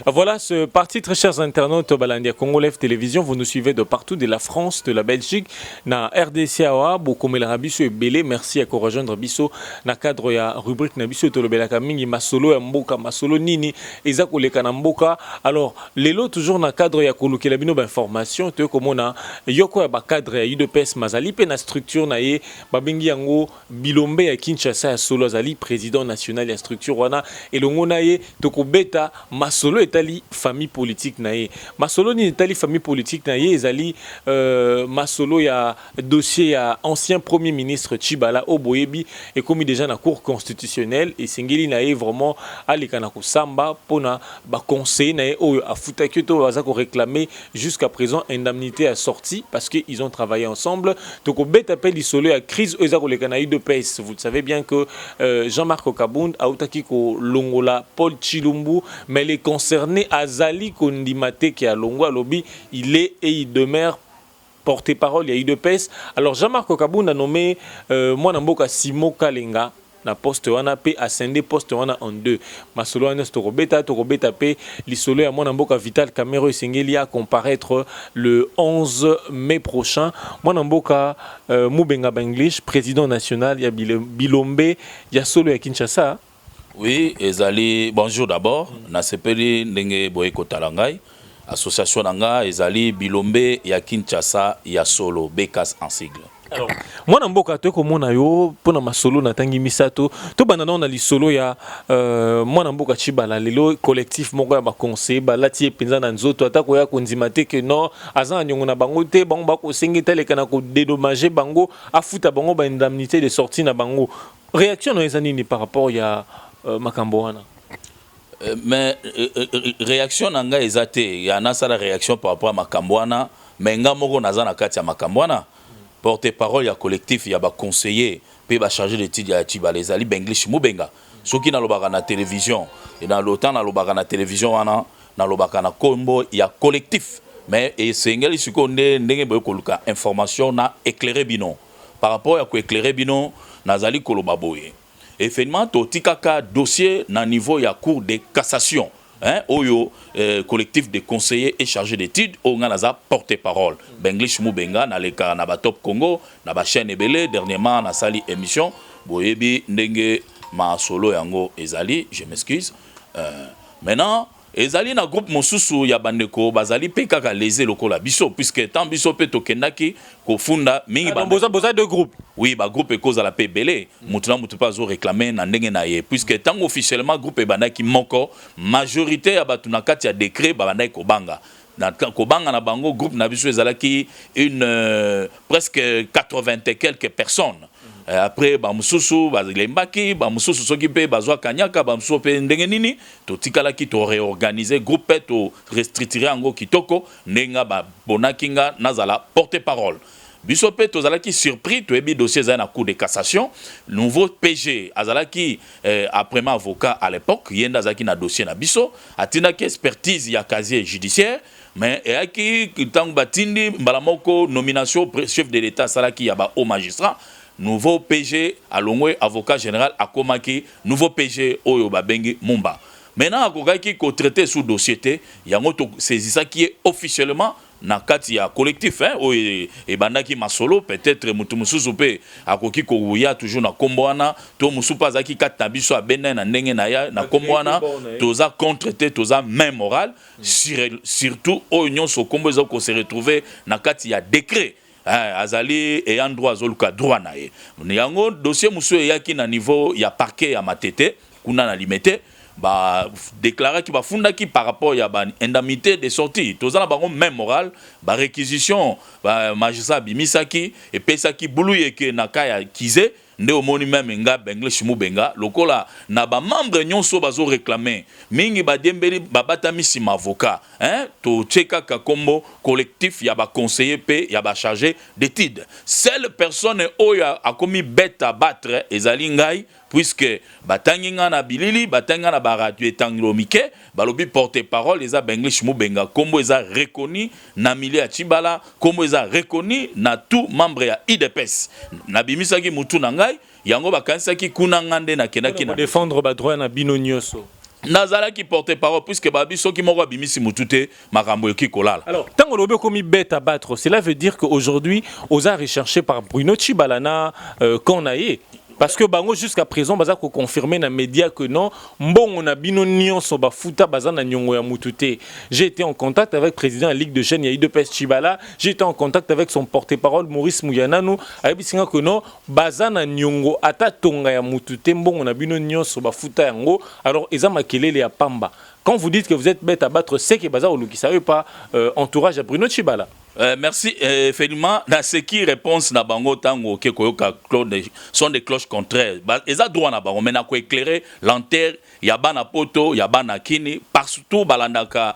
Voilà, c'est parti, très chers internautes, balandi ya Congo Live Télévision, vous nous suivez de partout, de la France, de la Belgique, na RDC awa, bokomelaka biso ebele, merci ya korejoindre biso na cadre ya rubrique na biso tolobelaka mingi masolo ya mboka, masolo nini eza koleka na mboka. Alors, lelo toujours na cadre ya kolukela bino ba information, toye komona yoko ya ba cadre ya UDPS mazali pe na structure na ye babengi yango Bilombe ya Kinshasa ya solo, azali président national ya structure wana. Elongo na ye tokobeta masolo etali famille politique na ye. Masolo nini etali famille politique na ye? Ezali masolo ya dossier ya ancien premier ministre Tshibala oyo boyebi ekomi déjà na Cour constitutionnelle. Esengeli na ye vraiment aleka na kosamba mpona baconseiller na ye oyo afutaki to baza koréclamer jusqu'à présent indemnité ya sortie parce que ils ont travaillé ensemble. Tokobeta mpe lisolo ya crise oyo eza koleka na UDPS. Vous savez bien que Jean-Marc Kabund autaki kolongola Paul Tshilumbu, mais les concernés azali kondima te ke alongwa. Alobi il est et il demeure porte-parole ya UDPS. Alors Jean-Marc Kabund a nommé mwana mboka Simo Kalenga na poste wana mpe ascindé poste wana en deux. Masolo wana nyonso tokobeta. Tokobeta mpe lisolo ya mwana mboka Vital Kamerhe, esengeli a comparaître le 11 mai prochain. Mwana mboka Mubenga Banglish, président national ya Bilombe ya solo ya Kinshasa. Oui, ezali bonjour d'abord. Nasepeli ndenge boye kotala ngai. Association na ngai ezali Bilombe ya Kinshasa ya solo, BKS en sigle. Alors, mwana mboka, toye komona yo mpona masolo natangi misato. Tobanda nao na lisolo ya mwana mboka Tshibala. Lelo collectif moko ya baconseiller balati ye mpenza na nzoto, ata koya kondima te ke non, aza na niongo na bango te. Bango bakosenga etaleka na kodédommager bango, afuta bango baindemnité de sortie na bango. Réaction na yo eza nini par rapport ya makambo wana? Mais réaction na ngai eza te ya nasala réaction par rapport ya makambo wana, mais nga moko naza na kati ya makambo wana. Porte parole ya collectif ya baconseiller mpe bachargé d'étude ya Tshibala ezali Benglish Mubenga. Soki nalobaka na télévision, na lotan nalobaka na télévision wana, nalobaka na nkombo ya collectif. Mais esengeli sikoyo nde ndenge boye koluka information na éclairer bino. Par rapport ya koéclairer bino, nazali koloba boye: effectivement, totikaka dossier na niveau ya Cour de cassation, hein, oyo collectif de conseillers et chargés d'études oyo nga naza porte-parole, Benglish Mubenga. Nalekaka na batop Congo, na bachaîne ebele. Dernièrement nasali émission, boyebi ndenge masolo yango ezali. Je m'excuse. Maintenant ezali na groupe mosusu ya bandeko bazali mpe kaka lese lokola biso, puisque tant biso mpe tokendaki kofunda mingi. Ah, boza, boza deux groupes? Oui, bagroupe ekozala mpe ebele, mutu na mutu mpe azoréclame na ndenge na ye, puisque ntango officiellement groupe ebandaki moko, majorité ya bato na kati ya décret babandaki kobanga. Na kobanga na bango, groupe na biso ezalaki une presque 80 et quelques personnes. Après bamosusu balembaki, bamosusu soki mpe bazwa kanyaka, bamosusu mpe ndenge nini. Totikalaki toréorganiser groupe mpe torestructurer yango kitoko ndenge babonaki nga nazala porte parole. Biso mpe tozalaki surpris. Toyebi dossier ezali na Cour de cassation. Nouveau PG azalaki après avocat à l'époque, ye nde azalaki na dossier na biso. Atindaki expertise ya casier judiciaire, mais eyaki ntango batindi mbala moko nomination chef de l'État asalaki ya bahaut magistrat, nouveau PG alongwe avocat général, akomaki nouveau PG oyo babengi Mumba. Maintenant akokaki kotraiter sous dossier te. Yango tosaisisaki ye officiellement na kati ya collectif, hein, oyo ebandaki masolo. Peut-être motu mosusu mpe akoki koya toujours na nkombo wana, to mosusu mpe azalaki kati na biso, abenda na ndenge na ya na nkombo wana. Toza contre te, toza main morale, surtout oyo nyonso nkombo eza kose retrouver na kati ya décret. Azali ayant droit, azoluka droit na ye. Yango dossier mosusu eyaki na niveau ya parquet ya Matete kuna na Limete, badéclaraki, bafundaki par rapport ya baindemnité de sortie. Toza na bango même moral. Baréquisition bamagistrat abimisaki epesaki bulu yeke na ka ya Kize. Nde omoni même nga Benglish Mubenga, lokola na bamembre nyonso bazoréclame mingi, badiembeli babatami nsima avocat, hein? Totie kaka kombo collectif ya baconseiller mpe ya bachargé d'étude. Seule personne oyo akomi bête à battre ezali ngai, puisque batangi nga na bilili, batangi nga na baradio etangelo mike, balobi porte parole eza Benglish Mubenga. Kombo eza reconnu na milieu ya Tshibala, kombo eza reconnu na tout membre ya UDPS. Nabimisaki mutu na ngai, yango bakanisaki kuna nga nde nakendaki na défendre badroit na bino nyonso. Nazalaki porte parole, puisque babi soki moko abimisi mutu te, makambo ekoki kolala. Alors, tant olobi okomi bête à battre, cela veut dire qu'aujourd'hui oza recherché par Bruno Tshibala na camp na ye, parce que bango jusqu'à présent baza koconfirmer na média que non, mbongo na bino nyonso bafuta, baza na niongo ya mutu te. J'ai été en contact avec président de la Ligue de jeunes ya UDPS Tshibala, j'ai été en contact avec son porte-parole Maurice Muyananu, ayebisi nga que non, baza na niongo ata tonga ya mutu te, mbongo na bino nyonso bafuta yango. Alors eza makelele ya pamba. Quand vous dites que vous êtes bête à battre, c'est que baza kolukisa yo pas entourage ya Bruno Tshibala. Merci. Effectivement, na ce qui réponse na bango, ntango oke koyoka claude son de cloche contraire, eza droit na bango, mais na koéclairer lanterne ya bana Poto, ya bana Kini, partout balandaka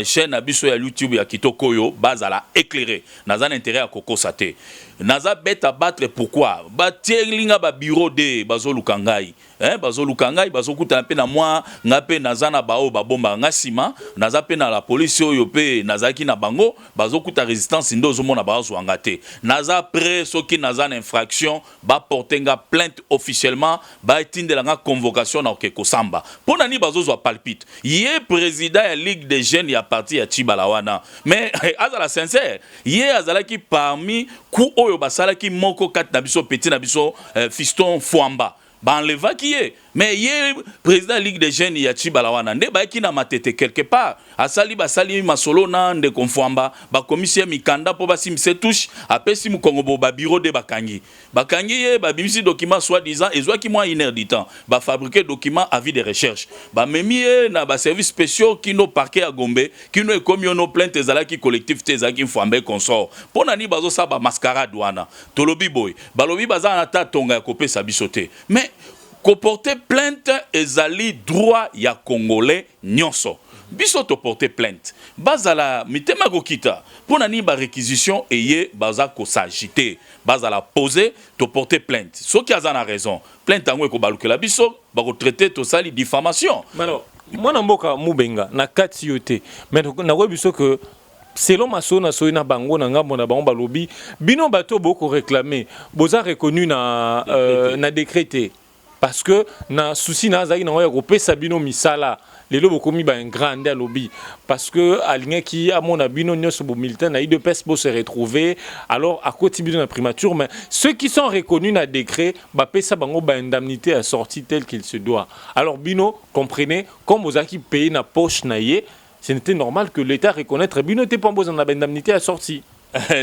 chaîne na biso ya YouTube ya kitoko oyo, bazala éclairé. Naza na intérêt ya kokosa te. Naza bête à battre, pourquoi batieli nga babureau de bazoluka ngai, hein? Bazoluka ngai, bazokutana mpe na mwa nga mpe naza na baoyo babombaka nga nsima, naza mpe na la polisi oyo mpe nazalaki na bango, bazokuta résistance nde ozomona bazwa nga te. Naza prêt, soki naza na infraction, baporte nga plainte officiellement, batindela nga convocation, na oke kosamba. Mpo na nini bazozwa palpite? Ye président ya Ligue des jeunes ya parti ya Tshibala wana, mais azala sincère, ye azalaki parmi ku oyo basalaki moko kati na biso, petit na biso Fiston Fwamba, baenlevaki ye. Mais ye président Ligue des jeunes ya Tshibala wana nde bayaki na Matete quelque part, asali, basali masolo na ndeko Mfwamba, bakomisi ye mikanda mpo basimbisa touche, apesi mokongo bo babureau de bakangi ye, babimisi document soi-disant ezwaki mwa une heure du temps, bafabriqué document avis de recherche, bamemi ye na baservice spéciaux kino parquet ya Gombe, kino ekomi ono plainte ezalaki collectif te, ezalaki Mfwamba et consort. Mpo na nini bazosala bamascarade wana? Tolobi boye, balobi baza na ta tonga ya kopesa biso te, mais koporter plainte ezali droit ya Congolais nyonso. Biso toporte plainte, bazala mitema kokita. Mpo na nini baréquisition eye baza kosagite? Bazala posé, toporte plainte. Soki aza na raison, plainte yango ekobalukela biso, bakotraite tosali diffamation. Alors, mwana mboka Mubenga, na kati yo te, mais nakoyebi biso que selon masolo na soyi na bango, na ngambo na bango, balobi bino bato bokoréclame boza reconnu na décret te, parce que na souci na azalaki nango ya kopesa bino misala, lelo bokomi baingrat. Nde alobi parce que alingaki amona bino nyonso bomilitant na UDPS bo se retrouver, alors akoti bino na primature. Mais ceux qui sont reconnus na décret, bapesa bango baindemnité assortie telle qu'il se doit. Alors bino, comprenez, comme bozalaki paye na poche na ye, ce n'était normal que l'État reconnaître bino te mpo bozala na baindemnité assortie.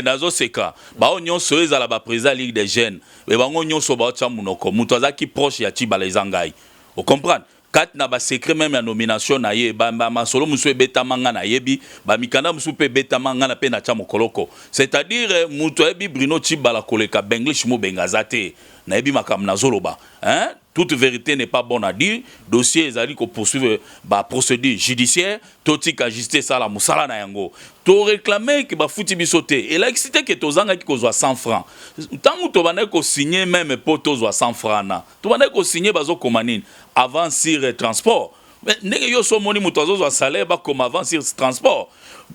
Nazoseka bao nyonso oyo ezala baprésident Ligue des jeunes e, bango nyonso baotya monoko. Moto azalaki proche ya Tshibala eza ngai, ocomprendre? Kati na basecret même ya nomination na ye, masolo mosusu ebetama, nga nayebi bamikanda mosusu mpe ebetama, nga na mpe natya mokoloko. C'est-à-dire moto ayebi Bruno Tshibala koleka Benglish Mobenga aza te. Nayebi makambo nazoloba, hein? Toute vérité n'est pas bonne à dire. Dossier ezali kopoursuivre baprocédure judiciaire, totika justice esala mosala na yango. Toréclame ke bafuti biso te, elakisi te ke tozangaki kozwa 100 francs. Ntango tobandaki kosigne même mpo tozwa 100 francs na tobandaki kosigne, bazokoma nini? Avance sur transport. Ndenge yo so omoni moto azozwa salaire, bakoma avance sur transport.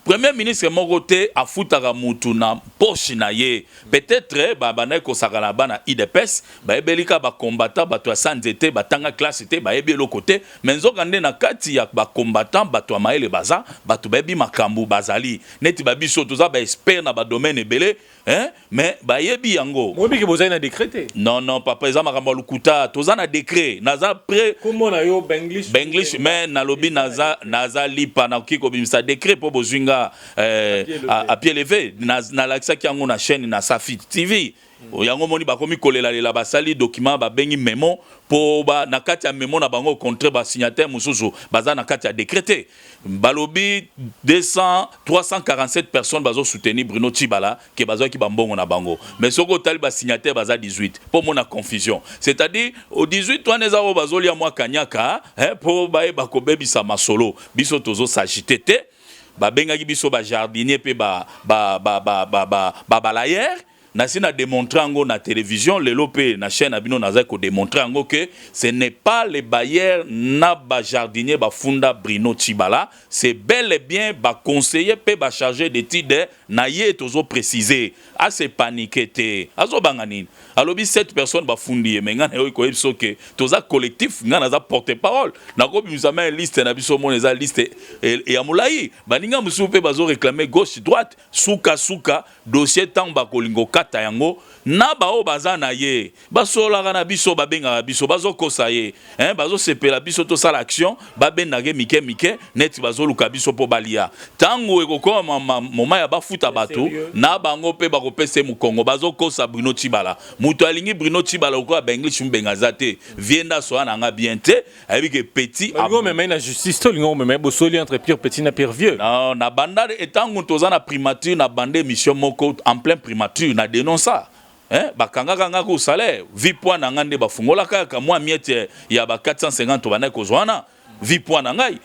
Premier ministre moko te afutaka mutu na poche na ye. Peut-être babandaki kosaka na bana UDPS, bayebeli kaka bacombattant, bato ya sa nzete, batanga classe te, bayebi eloko te. Mais nzoka nde na kati ya bacombattant, bato ya mayele baza, bato bayebi makambo bazali, neti babiso toza baexpert na badomaine ebele, hein? Mais bayebi yango. Moyebi bozali na décret te. Non, non, papa, eza makambo ya lokuta. Toza na décret, naza prêt. Kombo na yo Benglish. Benglish, mais nalobi naza lipa, nakoki kobimisa décret mpo bozwi nga à pied levé. Nalakisaki yango na chaîne na Safi TV. Yango moni bakomi kolelalela, basali document babengi memo mpo na kati ya memo na bango, contre basignataire mosusu baza na kati ya décret te. Balobi 200 347 personnes bazosoutenir Bruno Tshibala ke bazwaki bambongo na bango, mais soki otali basignataire baza 18, mpo mona confusion. C'est-à-dire au 18 wana eza oyo bazolia mwa kanyaka mpo bayeba kobebisa masolo. Biso tozosagite te. Babengaki biso bajardinier mpe babalayeur. Nasi na démontrer yango na télévision, lelo mpe na chaîne na bino nazali kodémontrer yango ke ce n'est pas les bailleurs na bajardinier bafunda Bruno Tshibala, c'est bel et bien baconseiller mpe bachargé d'étude na ye. Tozoprécise, ase paniquer te. Azobanga nini? Alobi sept personnes bafundi ye, mais ngai nayoki koyebi so ke toza collectif. Ngai naza porte parole, nakobimisa ma liste na biso. Mona, eza liste ya molai. Baninga mosusu mpe bazoréclame gauche, droite. Sukasuka dossier, ntango bakolinga okata yango na baoyo baza na ye, basololaka na biso, babengaka biso, bazokosa ye, hein, bazosepela biso tosala action, babendaka mike mike neti bazoluka biso mpo balia. Ntango ekokoma moma ya bafuta bato na bango mpe bakopesa ye mokongo. Bazokosa Bruno Tshibala. Moto alingi Bruno Tshibala lokola baenglish mobenga aza te. Vie nda soya na nga bien te, ayebi ke petit. Olingi omema ye na justice to olingi omema ye bosoli entre pire petit na pire vieux? Non, na banda etango toza na primature, na banda émission moko en plein primature, na dénonça, hein, bakangaka nga ko salaire vi poids na nga nde bafungolaka kaka mwa miete ya ba 450 tobandaki kozwa wana. Vi poids na ngai,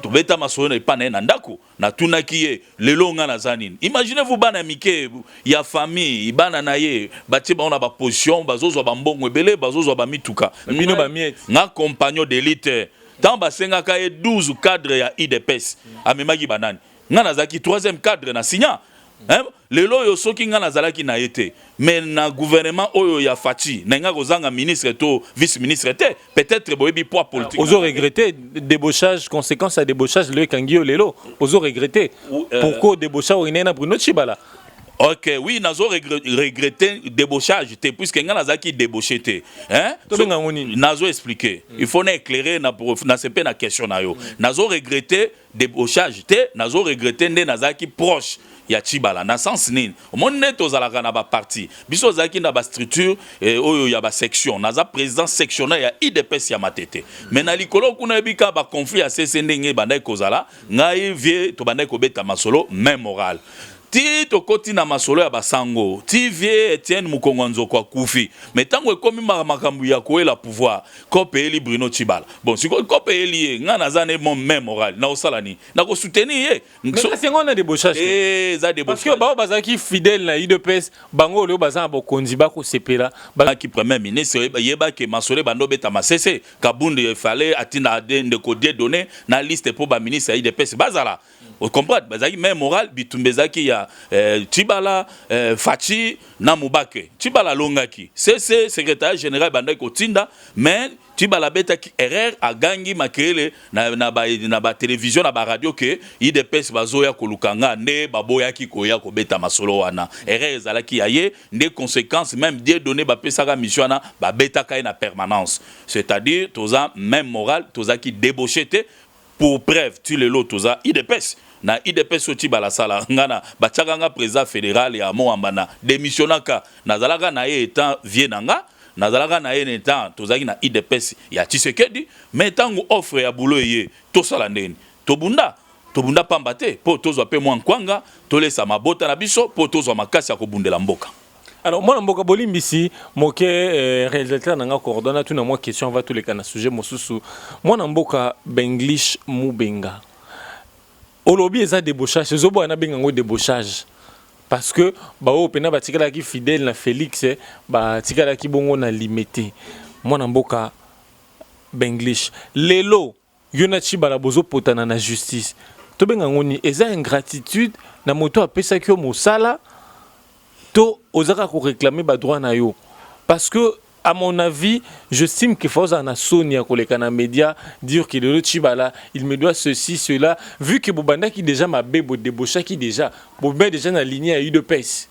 tobeta masolo na epa na ye na ndako. Natunaki ye: lelo nga naza nini? Imaginez vous, bana mike ya famille, bana na ye, batie bango na baposition, bazozwa bambongo ebele, bazozwa bamituka. Bino bamiete. Nga compagnon d'élite, ntango basengaka ye 12 cadre ya UDPS, amemaki banani? Nga nazalaki troisième cadre na signa, hein? Lelo oyo, soki nga nazalaki na ye te, mais na gouvernement oyo ya Fatshi, na nga kozanga ministre to vice ministre te. Peut-être boyebi poids politique. Ozo regretter débauchage, conséquence ya débauchage lelo ekangi yo lelo? Ozo regretter pourquoi débauchage okende na Bruno Tshibala? Ok, oui, nazo regretter débauchage te, puisque nga nazalaki débauché te, hein? Tobenga yango nini? Nazo expliquer. Il faut na éclairer na sepe na question na yo. Nazo regretter débauchage te, nazo regretter nde nazalaki proche ya Tshibala. Na sens nini? Omoni nde tozalaka na baparti, biso ozalaki na bastructure oyo ya basection. Naza président sectionnaire ya UDPS ya Matete, mais na likolo kuna, yebi kaka baconflit ya cc ndenge ebandaki kozala. Ngai vie tobandaki kobeta masolo même moral ti tokoti na masolo ya basango, ti vie Etienne Mokongo ya Nzoko akufi. Mais ntango ekomi makambo ya koyela pouvoir, kope eyeli Bruno Tshibala. Bon, sikoyo kope eyeli ye, ngai naza ne mo même moral, naosala nini? Nakosoutenir ye. Kasi yango wana débauchage. Eza. Parce que bao bazalaki fidèle na UDPS, bango oyo baza na bokonzi bakosepela. Ki premier ministre, yebaki masolo ebanda obeta masese. Kabund efale atinda ndeko Dieudonné na liste mpo baministre ya UDPS bazala. Ocomprendre, bazalaki même moral. Bitumba ezalaki ya Tshibala, Fatshi na Mubake. Tshibala alongaki cc secrétaire général, bandaki kotinda, mais Tshibala abetaki erreur, agangi makelele na batélévision, na baradio ke UDPS bazoya koluka nga. Nde baboyaki koya kobeta masolo wana. Erreur ezalaki ya ye nde conséquence. Même Dieudonné bapesaka mission wana, babetaka ye na permanence. C'est-à-dire toza même moral, tozalaki débauché te. Pour preuve, ti lelo toza UDPS. Na UDPS oyo Tshibala asala, nga na batiaka nga président fédéral ya Moamba, na démissionnaka. Nazalaka na ye étant vie na nga, nazalaka na ye na étant tozalaki na UDPS ya Tshisekedi. Mais ntango offre ya boulot eye, tosala ndeni? Tobunda, tobunda pamba te mpo tozwa mpe mwa nkwanga, tolesa mabota na biso, mpo tozwa makasi ya kobundela mboka. Alors, mwana mboka, bolimbisi moke, réalisateur na nga coordonne tuna mwa question va toleka na sujet mosusu. Mwana mboka Benglish Mubenga, olobi eza débauchage. Ezoboya nabenga yango débauchage parce que baoyo mpena batikalaki fidèle na Félix, batikalaki bongo na Limete. Mwana mboka Benglish, lelo yo na Tshibala bozopotana na justice. Tobenga yango nini? Eza ingratitude na moto apesaki yo mosala to oza kaka koréclamer badroit na yo? Parce que à mon avis, j'estime qu'il faut ozala na soni ya koleka na média, dire que lelo Tshibala, il me doit ceci, cela, vu que bobandaki déjà mabe, bodébauchaki déjà, bobe déjà na lignée ya UDPS.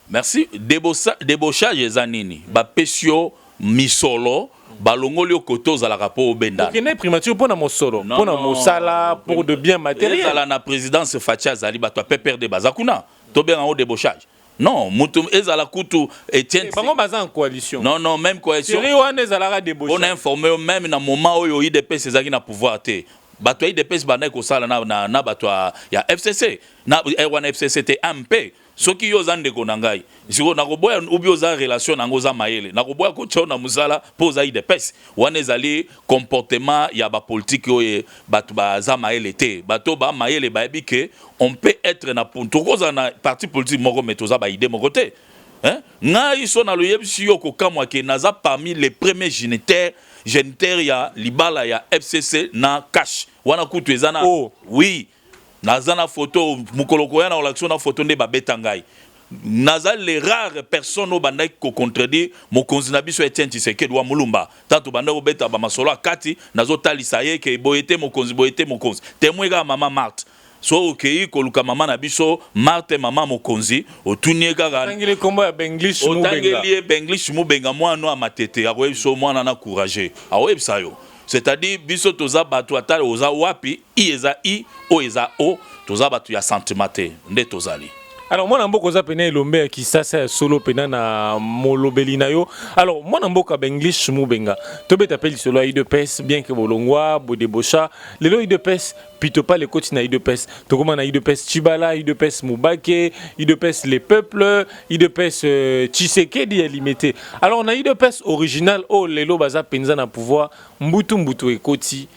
Merci. Débauchage eza nini? Bapesi yo misolo, balongoli yo kote ozalaka mpo obendana. Okende primature mpo na mosolo, mpo na mosala, pour de bien matériel. Ezala na présidence Fatshi, azali bato ya PPRD baza kuna, tobenga yango débauchage? Non, mutu ezala kutu Etienne. Bango baza en coalition. Non, même coalition. Série wana ezalaka débauchage. On a informé yo, même na moment oyo UDPS ezalaki na pouvoir te, bato ya UDPS bandaki kosala na bato ya FCC na wana FCC te, MP. Soki yo oza ndeko na ngai, sikoyo nakoboya ubi oza relation nango, oza mayele, nakoboya kotia yo na mosala mpo oza UDPS? Wana ezali comportement ya bapolitike oyo bato baza mayele te. Bato ba mayele bayebi ke on peut être na, tokozala na parti politique moko, mais toza baidée moko te. Hein? Ngai so naloyebisi yo, kokamwa ke naza parmi les premiers géniteurs ya libala ya FCC na cash wana. Kutu eza na Oh. Oui, naza na photo. Mokolo koya na kolakisa na photo nde babeta ngai. Naza les rares personnes oyo bandaki kocontredire mokonzi na biso Etienne Tshisekedi wa Mulumba. Tant tobandaki kobeta bamasolo ya kati, nazotalisa ye ke boye te mokonzi, boye te mokonzi. Témoin kaka mama Marthe. So okei koluka mama na biso Marthe, mama mokonzi, otuni ye kaka. Otangeli kombo ya Benglish Mubenga. Otangeli ye Benglish Mubenga, mwana ya Matete, akoyebisa yo mwana na courage, akoyebisa yo. C'est-à-dire biso toza bato, ata oza wapi, i eza i, o eza o. Toza bato ya sentiment te nde tozali. Alors mwana mboka, oza pena elombe ya Kisasa ya solo pena na molobeli na yo. Alors mwana mboka Benglish Mubenga, tobeta mpe lisolo ya UDPS. Bien que bolongwa, bodébaucha, lelo UDPS pitopa lekoti na UDPS, tokóma na UDPS Tshibala, UDPS Mubake, UDPS le peuple, UDPS Tshisekedi ya Limete. Alors na UDPS original oyo lelo baza mpenza na pouvoir, mbutu mbutu ekoti.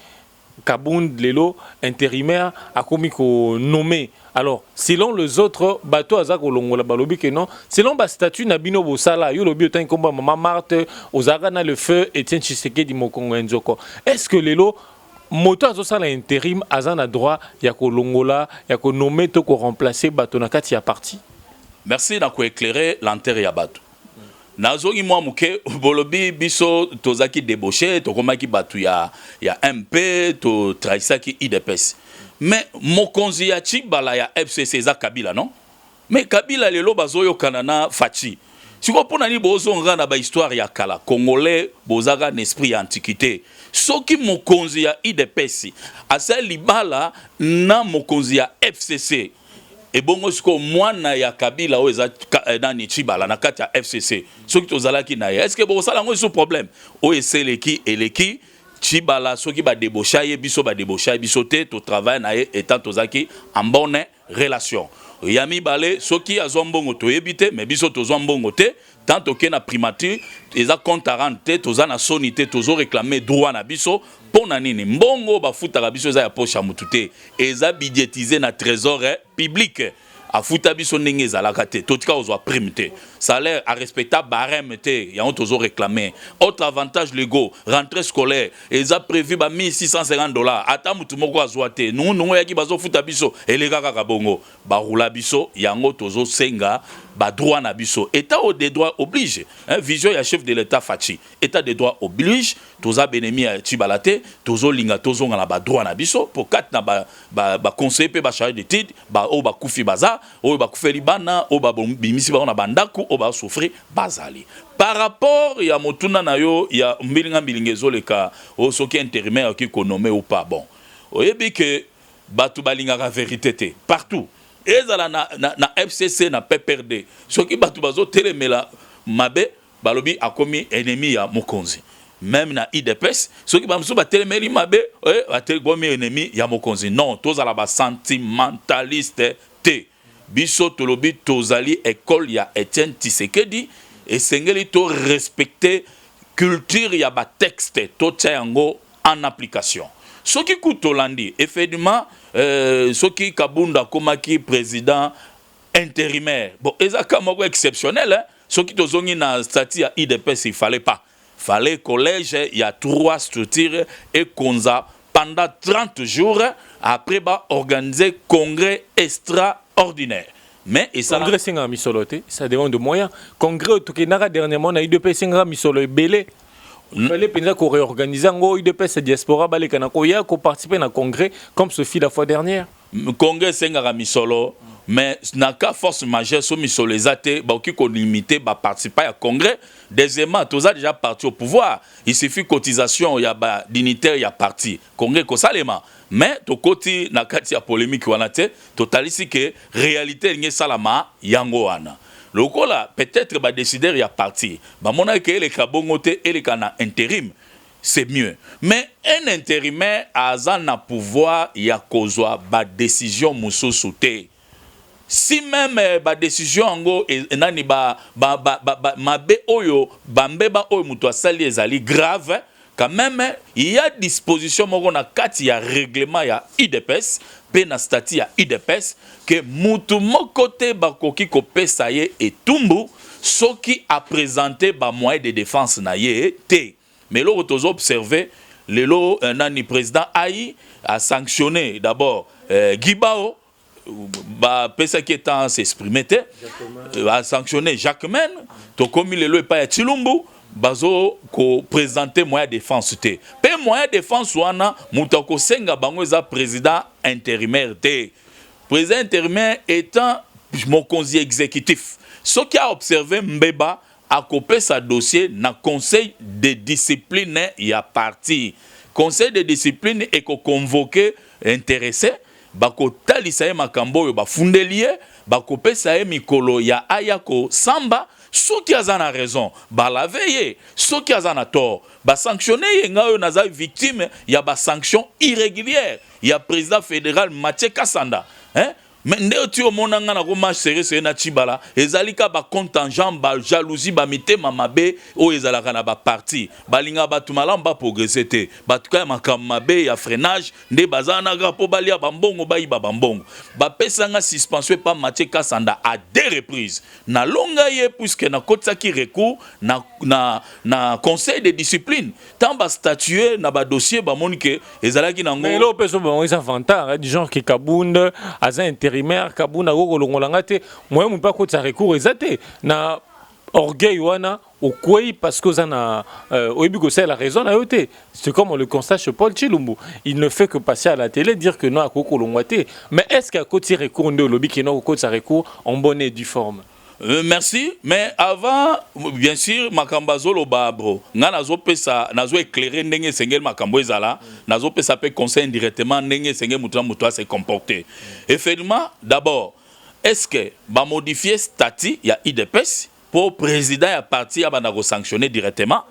Kabund lelo intérimaire akomi konommer. Alors selon les autres, bato aza kolongola, balobi ke non, selon bastatut na bino bosala, yo lobi otangi kombo ya mama Marthe, ozalaka na le feu Etienne Tshisekedi mokongo ya nzoko. Est ce que lelo moto azosala intérim aza na droit ya kolongola, ya konommer to koremplacer bato na kati ya parti? Merci na koéclairer lanterne ya bato. Nazongi mwa moke. Bolobi biso tozalaki débauché, tokomaki bato ya MP, totrahisaki UDPS. Mais mokonzi ya Tshibala ya FCC eza Kabila, non? Mais Kabila lelo bazoyokana na Fatshi. Sikoyo mpo na nini bozonga na bahistoire ya kala? Congolais bozaka na esprit ya antiquité. Soki mokonzi ya UDPS asali libala na mokonzi ya FCC, ebongo sikoyo mwana ya Kabila oyo eza nani, Tshibala na kati ya FCC, soki tozalaki na ye, est-ce bokosala yango eza problème? Oyo eseleki eleki. Tshibala, soki badébaucha ye, biso badébaucha ye biso te. Totravaille na ye étant tozalaki en bonne relation. Ya mibale, soki azwa mbongo, toyebi te, mais biso tozwa mbongo te. Tant tokei na primature, eza compte à rendre te. Toza na soni te, tozoréclame droit na biso. Mpo na nini? Mbongo bafutaka biso eza ya poche ya mutu te, eza budgétisé na trésor public. Afuta biso ndenge ezalaka te, totika kozwa prime te, salaire arespecta barème te, yango tozoréclame. Autre avantage légaux, rentrée scolaire eza prévu ba 1650 $, ata mutu moko azwa te. Nungunungu oyaki bazofuta biso, eleka kaka bongo, barula biso. Yango tozosenga badroit na biso. État de droit oblige, hein, vision ya chef de l'État Fatshi, état de droit oblige. Toza benemi ya Tshibala te, tozolinga tozonga na badroit na biso. Po kati na baconseiller mpe bachargé d'étude, oyo bakufi baza, oyo bakufeli bana, oyo babimisi bango na bandako, oyo basouffrir bazali. Par rapport ya motuna na yo ya mbilinga mbilinga ezoleka oyo, soki intérimaire akoki konommer ou pas, bon, oyebi ke bato balingaka vérité te. Partout, ezala na FCC, na PPRD, soki bato bazotelemela mabe, balobi akomi ennemi ya mokonzi. Même na UDPS, soki bamosusu batelemeli mabe, bakomi ennemi ya mokonzi. Non, tozala basentimentaliste te. Biso tolobi tozali école ya Etienne Tshisekedi, esengeli torespecte culture ya batexte, totia yango en application. Soki ku tolandi effectivement, soki Kabunda akomaki président intérimaire, bon, eza ka moko exceptionnel, hein? Soki tozongi na statut ya UDPS, il fallait pas, fallait collège ya trois structures ekonza pendant 30 jours, après baorganiser congrès extraordinaire. Mais congrès esengaka misolo te, ça demande de moyens. Congrès tokendaka dernièrement na UDPS esengaka misolo ebele. Fallait mpenza koréorganiser yango. UDPS diaspora baleka na koya koparticiper na congrès comme ce fut la fois dernière. Congrès esengaka misolo, mais na cas force majeure, so misolo eza te, bakoki kolimite baparticipant ya congrès. Deuxièmement, toza déjà parti au pouvoir, il suffit cotisation ya badignitaire ya parti, congrès ekosalema. Mais tokoti na kati ya polémique wana te. Totalisi ke réalité elingi esalama yango wana. Lokola peut-être badécideur ya parti bamonaki ke eleka bongo te, eleka na intérim, c'est mieux. Mais un intérimaire aza na pouvoir ya kozwa badécision mosusu te. Si même badécision yango nani ba, mabe oyo bambeba oyo moto asali ezali grave, quand même il y a disposition moko na kati ya règlement ya UDPS. mpe na statut ya UDPS ke mutu moko te bakoki kopesa ye etumbu soki aprésenter bamoyen de défense na ye te. Mais eloko tozoobserver lelo, nani, président ai asanctionné d'abord Gibao, bapesaki etan s'exprimer te, asanctionné Jacquemain. Tokomi lelo epai ya Tshilumbu, bazo koprésenter moyen ya défense te. Mpe moyen ya défense wana, moto akosenga bango eza président intérimaire te. Président intérimaire étant mokonzi exécutif, soki aobserver mbeba, akopesa dossier na conseil de discipline ya parti. Conseil de discipline ekoconvoquer intéressé, bakotalisa ye makambo oyo bafundeli ye, bakopesa ye mikolo ya aya kosamba. Soki aza na raison, balaver ye; soki aza na tort, basanctionner ye. Ngai oyo naza victime ya basanction irrégulière ya président fédéral Mathieu Kasanda, hein? Mais nde oti omona nga nakoma serré serré na Tshibala, ezali ka bacontingent, bajalousie, bamitema mabe oyo ezalaka na baparti. Balingaka bato malamu baprogresser te. Bato ka ya makambo mabe ya freinage nde baza na kaka mpo balia bambongo, bayiba bambongo. Bapesanga suspension epa Mathieu Kasanda à deux reprises. Nalonga ye puisque nakotisaki recours na conseil de discipline. Ntango bastatuer na badossier, bamoni ke ezalaki nango. Mais eloko mpe so bango eza vantard du genre ke Kabund aza intérimaire, Kabund akoki kolongola nga te. Moyen mpe akotisa recours eza te. Na orgueil wana okwei parce que oza na oyebi kosalela raison na yo te. C'est comme on le constate chez Paul Tshilumbu, il ne fait que passer à la télé dire que non, akoki kolongwa te. Mais est ce que akoti recours nde olobi ke non, kokotisa recours en bonne et due forme? Merci, mais avant, bien sûr, makambo azoloba bro, nga nazopesa, nazoéclairer ndenge esengeli makambo ezala, nazopesa mpe conseil indirectement ndenge esengeli moto na moto ase comporter. Effectivement, d'abord, est ce que bamodifier statut ya UDPS mpo président ya parti abanda kosanctionner directement?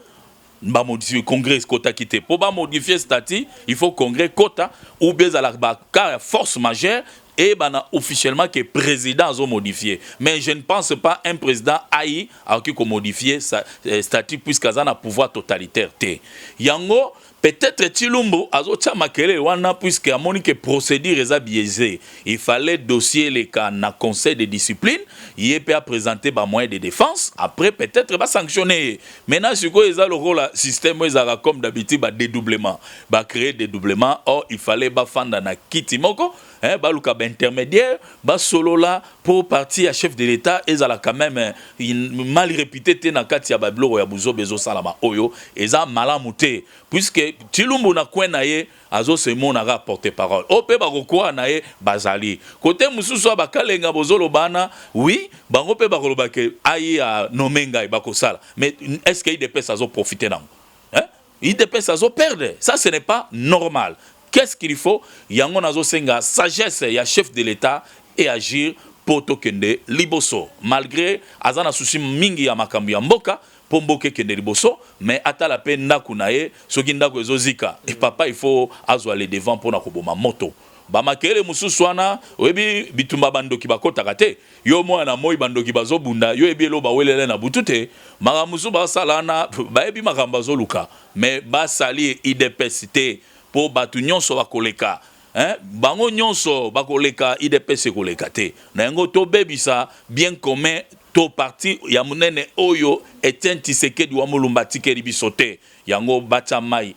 Bamodifier, congrès ekotaki te. Mpo bamodifier statut, il faut congrès kota ou bien ezalaka bacas ya force majeure eyebana officiellement que président azomodifier. Mais je ne pense pas un président ai akoki komodifier sa statut, puisque aza na pouvoir totalitaire te. Yango peut-être Tshilumbu azotia makelele wana, puisque amoni ke procédure eza biaisée. Il fallait dossier eleka na conseil de discipline, ye mpe aprésenter bamoyen de défense, après peut-être basanctionner ye. Maintenant sikoyo eza lokola système oyo ezalaka comme d'habitude, badédoublement, bacréer dédoublement. Or il fallait bafanda na kiti moko, hein, baluka baintermédiaire, basolola mpo parti ya chef de l'État ezala quand même mal réputé te na kati ya babiloko ya buzoba ezosalama. Oyo eza malamu te, puisque Tshilumbu na coin na ye azosemonaka porte parole oyo mpe bakokwaa na ye. Bazali kote mosusu ya bakalenga bozoloba wana, oui, bango mpe bakoloba ke ai anommer ngai, bakosala. Mais est ce que UDPS azoprofiter nango, hein? UDPS azoperdre, ça ce n'est pas normal. Qu'est-ce qu'il faut? Yango nazosenga sagesse ya chef de l'État et agir mpo tokende liboso. Malgré aza na souci mingi ya makambo ya mboka mpo mboka ekende liboso, mais atala mpe ndako na ye. Soki ndako ezozika, papa, il faut azwa le devant mpona koboma moto. Bamakele mosusu wana, oyebi bitumba, bandoki bakɔtaka te. Yo mwana moi, bandoki bazobunda, yo yebi elo bawelele na butu te. Makambo mosusu basala wana, bayebi makambo bazoluka, mais basali UDPS te mpo bato nyonso bakoleka, hein? Bango nyonso bakoleka, UDPS ekoleka te. Na yango tobebisa bien commun to parti ya monene oyo Etienne Tshisekedi wa Mulumba atikeli biso te. Yango batya mai,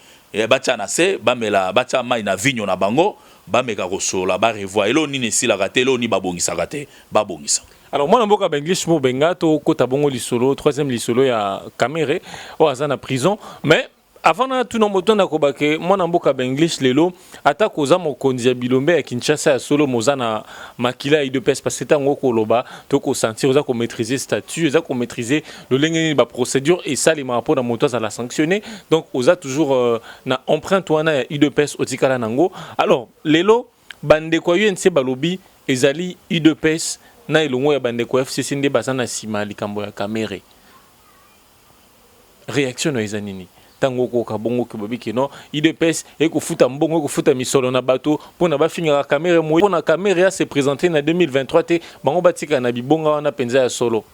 batya na se, bamela, batya mai na vinyo na bango, bameka kosolola, barevoir. Eloko nini esilaka te, eloko nini babongisaka te, babongisa. Alors, mwana mboka baenglish mobenga, tokota bongo lisolo, troisième lisolo ya Kamerhe oyo aza na prison. Mais avant na tuna moto, nakoba ke mwana mboka baenglish, lelo ata koza mokonzi ya bilombe ya Kinshasa ya solo, moza na makila ya UDPS, parce que ntango okoloba, tokosentir oza komaîtriser statut, oza komaîtriser lolenge nini baprocédure esalemaka mpona moto azala sanctionné. Donc oza toujours na empreinte wana ya UDPS otikala nango. Alors lelo bandeko ya UNC balobi ezali UDPS na elongo ya bandeko ya FCC nde baza na nsima ya likambo ya Kamerhe. Réaction na eza nini ntango okoka bongo ke bobi ke non, UDPS ekofuta mbongo, ekofuta misolo na bato mpona bafingaka Kamerhe, moi mpona Kamerhe ase présenter na 2023 te, bango batikala na bibonga wana mpenza ya solo?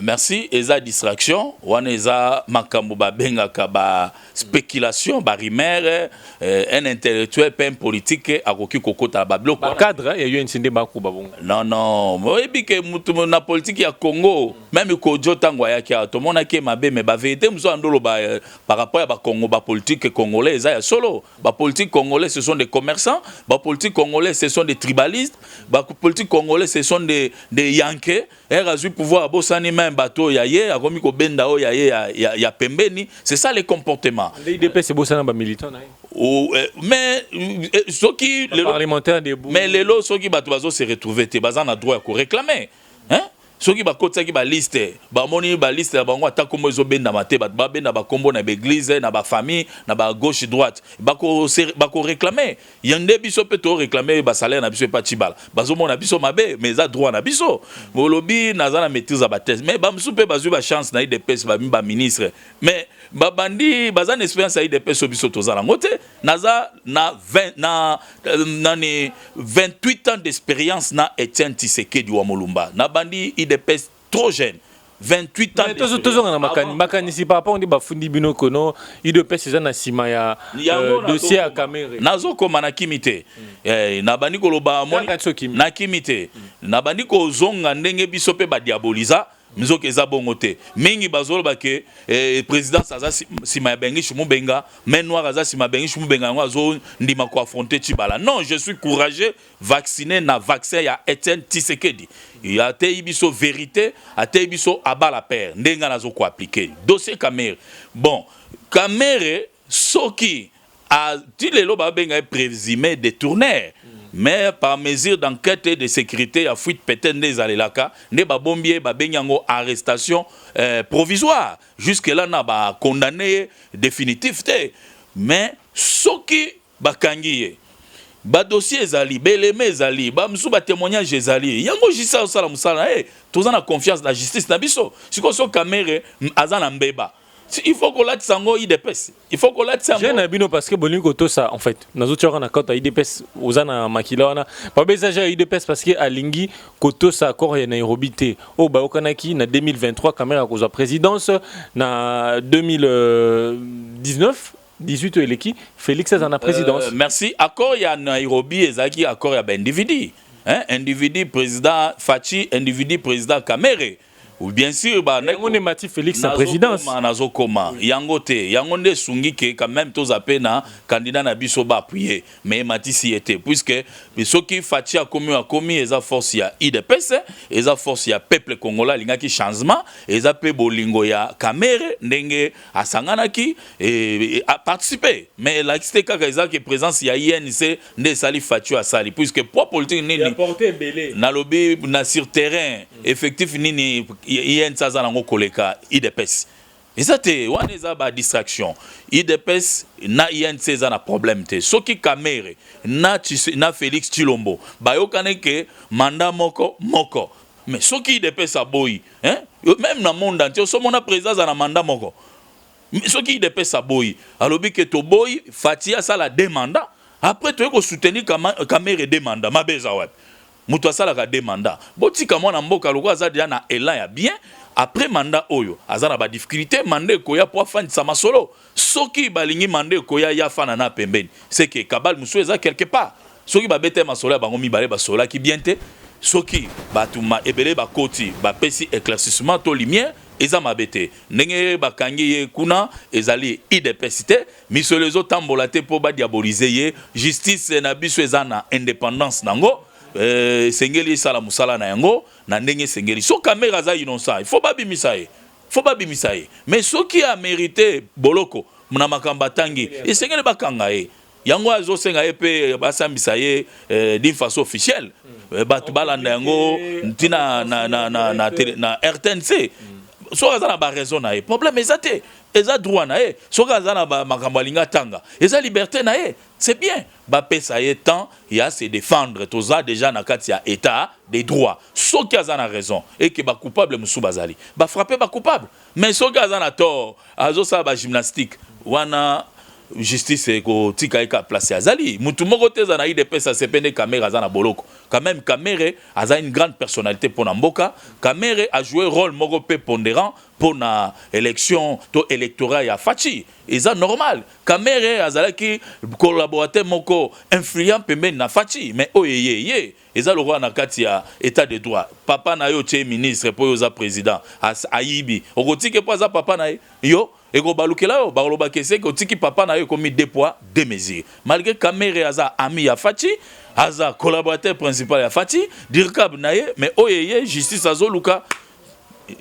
Merci. Eza distraction wana, eza makambo babengaka ba spéculation, ba rumeur. Un intellectuel mpe un politique akoki kokota na babiloko. Bacadre ya UNC nde bakuba bongo? Non, oyebi ke mutu na politique ya Congo, même Kojo, ntango ayaki awa, tomonaki ye mabe, mais bavérité mosusu andoloba par rapport ya bacongo, bapolitique congolais, eza ya solo. Bapolitique congolais, ce sont des commerçants. Bapolitique congolais, ce sont des tribalistes. Bapolitique congolais, ce sont des yanke. Ere azwi pouvoir, abosani même bato oyo ya ye, akomi kobenda oyo ya ye ya pembeni. C'est ça, les comportements. Nde UDPS ebosana bamilitant na ye? Oh, mais soki lelo parlementaire debout. Mais lelo, soki bato bazo se retrouver te, baza na droit ya koréclamer, hein? Soki bakotisaki baliste, bamoni baliste na bango, ata nkombo ezobendama te, bato babenda bakombo na baeglise, na bafamille, na bagauche droite, bakoréclame. Ya nde biso mpe toréclame basalaire na biso epa Tshibala. Bazomona biso mabe, mais eza droit na biso. Olobi naza na maîtrise ya batexte, mais bamosusu mpe bazwi bachance na UDPS, bami baministre, mais babandi baza na expérience ya UDPS oyo biso toza nango te. Naza na 20, na nani, 28 ans d'expérience na Etienne Tshisekedi wa Molumba. Nabandi UDPS trop jeune, 28 ans. Tozonga na makanisi par rapport nde bafundi bino kono UDPS eza na nsima ya dossier ya Kamerhe. Nazokoma, nakimi te. Nabandi koloba, nakimi te. Nabandi kozonga ndenge biso mpe badiaboliza nzoka eza bongo te. Mingi bazoloba ke présidence aza nsima ya Bengishi Mubenga, main noire aza nsima ya Bengishi Mubenga, yango azondima koaffronter Tshibala. Non, je suis courageux, vacciné na vaccin ya Etienne Tshisekedi. Ateyi biso vérité, ateyi biso abala père ndenge nga nazokoappliquer. Dossier Kamerhe, bon, Kamerhe, soki ti lelo babenga ye présumé détourneur, mais par mesure d'enquête et de sécurité ya fuite peut-être nde ezalelaka nde babombi ye, babengi yango arrestation provisoire. Jusque là na bacondamné ye définitif te. Mais soki bakangi ye, badossier ezali, beleme ezali, bamosusu batémoignage ezali, yango justice azosala mosala na ye. Toza na confiance na justice na biso. Sikoyo so Kamerhe aza na mbeba, il faut kolatisa yango UDPS, il faut kolatisa yango na bino, parce que bolingi kotosa. En fait, nazotiaka na kota UDPS, oza na makila wana. Babe eza ja UDPS parce que alingi kotosa accord ya Nairobi te oyo bayokanaki na 2023, Kamerhe akozwa présidence na 2019, 18 oyo eleki, Félix aza na présidence. Merci. Accord ya Nairobi ezalaki accord ya baindividu, hein? Individu président Fatshi, individu président Kamerhe, bien sûr. Yango nde mati Félix na présidence. Nazokoma yango te. Yango nde esungi ke quand même toza mpe na candidat na biso baappuyer, mais ematisi ye te, puisque soki Fatshi akomi oyo akomi, eza force ya UDPS, eza force ya peuple congolais alingaki changement, eza mpe bolingo ya Kamerhe ndenge asanganaki aparticipe. Mais elakisi te kaka ezaki présence ya UNC nde esali Fatshi asali, puisque poids politique nini nalobi na sur terrain, effectif nini UNC aza nango koleka UDPS? Eza te. Wana eza badistraction. UDPS na UNC eza na problème te. Soki Kamerhe na Félix Tshilombo bayokani ke mandat moko moko, mais soki UDPS aboyi, hein? Même na monde entier osomona président aza na mandat moko. Soki UDPS aboyi, alobi ke toboyi Fatshi asala deux mandats, après toyei kosoutenir Kamerhe deux mandats, mabe eza wapi? Moto asalaka deux mandats, botika mwana mboka lokola aza deja na élan ya bien. Après mandat oyo aza na badifficulté, mandat ekoya po afandisa masolo. Soki balingi mandat ekoya, ya fana na pembeni, c'est que kabale mosusu eza quelque part. Soki babete masolo ya bango mibale, basololaki bien te. Soki bato ebele bakoti, bapesi éclaircissement to lumière, eza mabe te. Ndenge bakangi ye kuna, ezali UDPS te. Misolo ezotambola te mpo badiabolize ye. Justice na biso eza na indépendance nango, esengeli esala mosala na yango na ndenge esengeli. So Kamerhe aza innocent, il faut babimisa ye, faut babimisa ye. Mais soki amérite boloko na makambo atangi, esengeli bakanga ye. Yango azosenga ye mpe basambisa ye d'une façon officielle, bato balanda yango ntina na RTNC. Soki aza na baraison na ye, problème eza te, eza droit na ye. Soki aza na makambo alingi atanga, eza liberté na ye, c'est bien. Bapesa ye temps ya se défendre. Toza déjà na kati ya état de droit. Soki aza na raison eke bacoupable mosusu bazali, bafrappe bacoupable. Mais soki aza na tort, azosala bagymnastique wana, justice ekotika ye ka place azali. Mutu moko te eza na UDPS asepe nde Kamerhe aza na boloko. Quand même, Kamerhe aza une grande personnalité mpo na mboka. Kamerhe a joué rôle moko mpe pondérant mpo na élection to électorat ya Fatshi. Eza normal. Kamerhe azalaki collaborateur moko influent pembeni na Fatshi. Mais oyo eye ye eza lokola na kati ya état de droit, papa na yo tie ministre mpo oyo oza président, ayibi, okotiki mpo aza papa na ye, yo ekobalukela yo, bakolobaka eseki otiki papa na yo. Ekomi deux poids, deux mesures. Malgré Kamerhe aza ami ya Fatshi, aza collaborateur principal ya Fatshi, dircab na ye, mais oyo eye, justice azoluka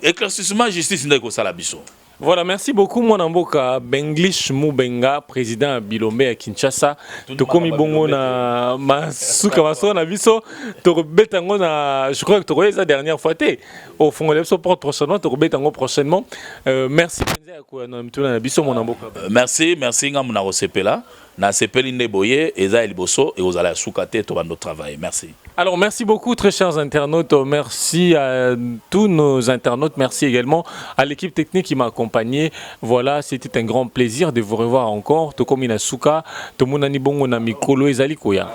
éclaircissement, justice nde ekosala biso. Voilà, merci beaucoup mwana mboka Benglish Mubenga, président Bilombe ya Kinshasa. Tokomi bongo na masuka maso na biso, tokobeta yango na, je crois que tokoyeza dernière fois te. Ofongola biso porte prochainement, tokobeta yango prochainement. Merci mpenza ya koyana mituna na biso, mwana mboka. Merci, merci. Ngambu na kosepela, nasepeli nde boye. Eza ya liboso, ekozala ya suka te. Tobanda travailler. Merci. Alors, merci beaucoup, très chers internautes. Merci à tous nos internautes. Merci également à l'équipe technique qui m'a accompagné. Voilà, c'était un grand plaisir de vous revoir encore. Tokomi na suka, tomonani bongo na mikolo ezali koya.